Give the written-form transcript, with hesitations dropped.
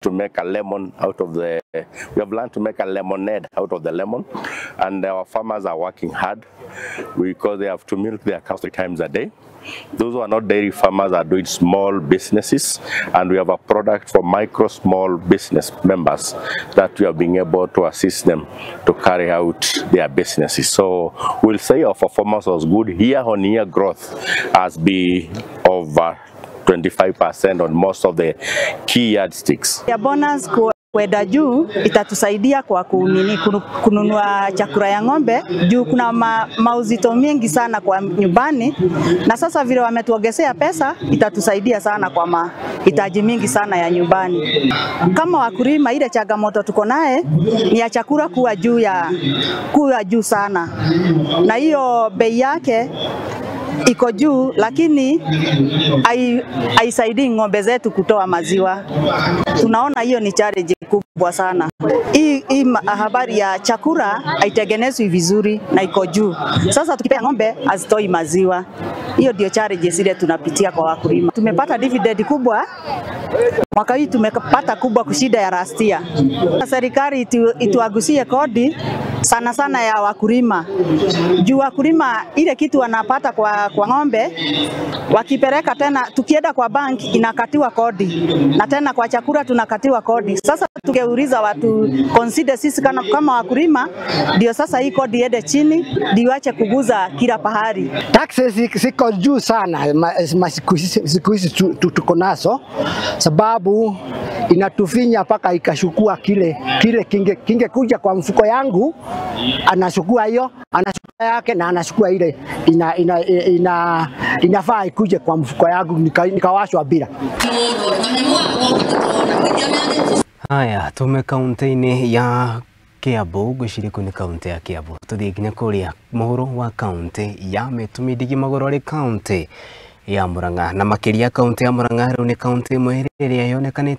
to make a lemon out of the, we have learned to make a lemonade out of the lemon, and our farmers are working hard because they have to milk their cows 3 times a day. Those who are not dairy farmers are doing small businesses, and we have a product for micro small business members that we are being able to assist them to carry out their businesses. So we'll say our performance was good. Year-on-year growth has been over 25% on most of the key yardsticks. Ya bonus kwenda juu itatusaidia kwa kununua chakula ya ng'ombe juu kuna mauzito mingi sana kwa nyumbani, na sasa vile wametuongezea pesa itatusaidia sana kwa mahitaji mingi sana ya nyumbani. Kama wakulima, ile changamoto tuko naye ni ya chakula kuwa juu sana, na hiyo bei yake iko juu, lakini haisaidii ng'ombe zetu kutoa maziwa. Tunaona hiyo ni challenge kubwa sana. Hii habari ya chakula haitengenezwi vizuri na iko juu. Sasa tukipea ng'ombe hazitoi maziwa. Hiyo ndio challenge zile tunapitia kwa wakulima. Tumepata dividend kubwa mwaka hii, tumepata kubwa kushinda ya last year. Serikali ituagusie kodi sana sana ya wakulima. Juu wakulima ile kitu wanapata kwa ng'ombe wakipeleka tena, tukienda kwa bank inakatiwa kodi, na tena kwa chakula tunakatiwa kodi. Sasa tungeuliza watu consider sisi kama wakulima, ndio sasa hii kodi iende chini, ndio ache kuguza kila pahali. Taxes ziko juu sana siku hizi tuko nazo, sababu inatufinya paka ikashukua kile kinge kuja kwa mfuko yangu, anashukua hiyo, anashukua yake na anashukua ile inafaa ikuje kwa mfuko yangu, nikawashwa bila. Haya, tume kaunti ya Kiambu gwiciri kuu ni kaunti ya Kiambu tuthie nginya kuria muhuro wa kaunti ya Metu Mindigi Maguru ari kaunti ya Murang'a, na makiria kaunti ya Murang'a riu ni kaunti imwe ĩrĩa yonekanĩte